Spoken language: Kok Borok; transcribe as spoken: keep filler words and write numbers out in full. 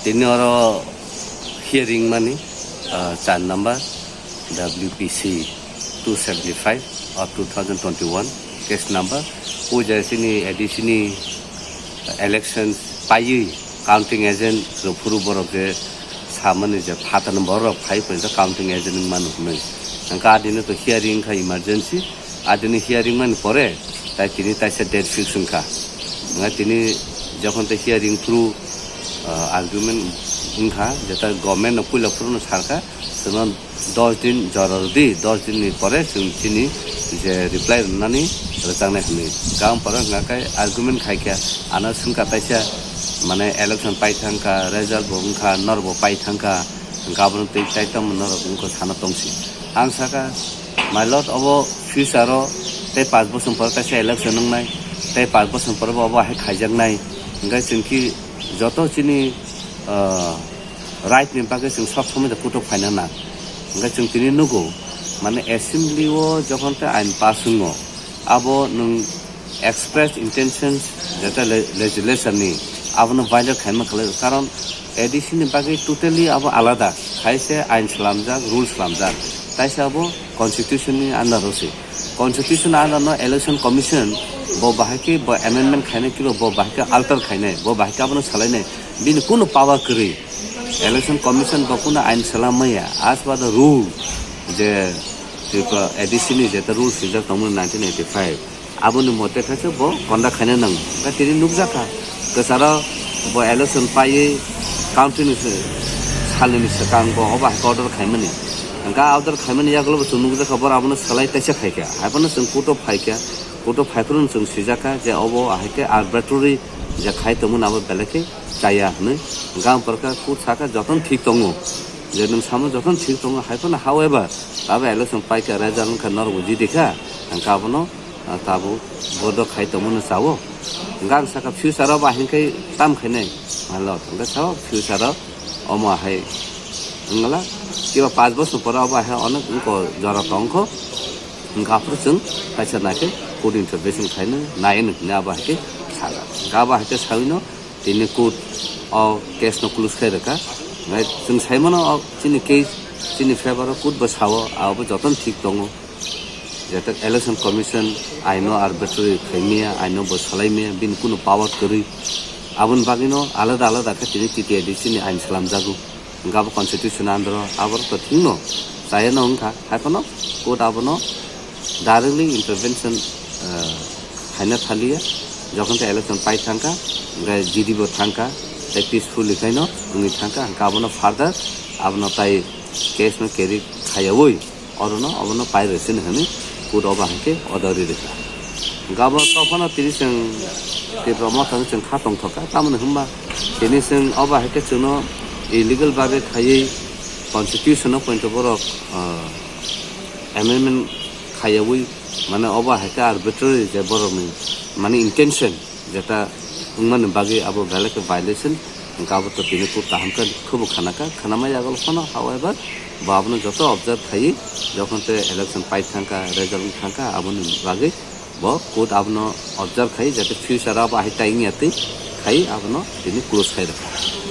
Tini oro hearing mani, ah, char number W P C two seventy five of two thousand twenty one case number. O je chini A D C ni election paiwi counting agent rok phuru borok je samani je phatani borok phai phai counting agent wng mano hinwi. Hingkha adino to hearing kha emergency. Adini hearing mani pore, tai tini taisa date fix wngkha. Nga tini jokhon te hearing through, ah, argument wngkha, jeta government no puila phuru no sarkha, chwngno dos din jora rwdi, dos din ni pore chwng chini je reply rwnani rwchaknai hinwi. Gam pore hwnga khe argument khaikha, ano swngkha taisa, mane election pai thangkha, result bo wngkha, norok bo pai thangkha, hwnkhe abono twi tai tamo norok wngkha sana tongsi. Ang sakha, My lord, obo future o tei paanch bosong pore kaisa election wngnai, tei paanch bosong pore bo obo hai khaijaknai. Hingkhe chwng ki joto chini, ah, right ni bagwi chwng sob somoi da kutuk phaina nang. Hingkhe chwng tini nugo, mane assembly o jokhon tei ain pass wngo, abo nwng express intentions jeta le-, legislation ni abono violate khaima khlai, karon A D C ni bagwi totally abo alada, khaise ain slamjak, rule slamjak, taisa abo constitution ni under o se. Constitution under no election commission bo bahai khe bo amendment khainai kibo bo bahai khe alter khainai, bo bahai khe abono salainai, bini kunu power kwrwi. Election commission bo kunu ain salam maya, as per the rule je Tripura A D C ni jeta rule swijak tongmani nineteen eighty five. Aboni mote khe se bo conduct khaina nango. Hingkhe tini nukjakha, kwcharo bo election paiwi country ni se-, salni swkang bo obo hai order khaimani. Hingkhe order khaimani yagulo bo chwng nukjakha, boro abono salai taisa khaikha. Haiphano chwng court o phaikha, court o phaiphuru chwng swijakha je obo hai khe arbitrary je khai tongmani abo belai khe chaya hinwi. Hingkhe ang pore kha court sakha jotono thik tongo, je nwng samo jotono thik tongo, haiphano however abo election paikha, result wngkha, norokbo jidikha, hingkhe abono ah, tabuk bodo khai tongmano chao. Hingkhe ang sakha future o ba hingkhe tam khainai, malo hingkhe sao future o omo hai wngla kiba paanch bosor pore obo hai onek wngkho jora tongkho. Hingkhe aphuru chwng kaisa naikhe court intervention khaino naino hinwi abo hai khe sakha. Hingkhe abo hai khe sawino tini court o case no close khai rwkha. Hingkhe chwng saimano o chini case chini favor o court bo sao, abo jotono thik tongo. Jeta election commission aino arbitrary khaimaya, aino bo salaimaya, bini kunu power kwrwi. Aboni bagwino alada alada khe tini T T A D C ni ain slamjago. Hingkhe abo constitution andro, abo to thikno chayano wngkha. Haiphano court abono directly intervention, eh, khaina thaliya. Jokhon khe election pai thangkha, hingkhe G D bo thangkha, tei peacefully khaino wngwi thangkha. Hingkhe abono further abono tai case no carry khayawi, orono obono pai rwsini hwnwi court o bahai khe order ri rwkha. Hingkhe abo tophano tini chwng Tipra Motha no chwng kha tongthokha, tamoni hwnba tini chwng o bahai khe chwngno illegal babe khaiwi constitution o pointo borok, ah, amendment khaiyawi, mane o bahai khe arbitrary je borokni mane intention jeta wngmani bagwi abo belai khe violation, hingkhe abo to tini court kaham khe khubu khanakha, khanamai yago phano, however, bo abono joto observe khaiwi, jokhon tei election pai thangkha, result wng thangkha, aboni bagwi bo court abono observe khaiwi, jate future abo ahai tai wngya twi khaiwi abono tini close khai rwkha.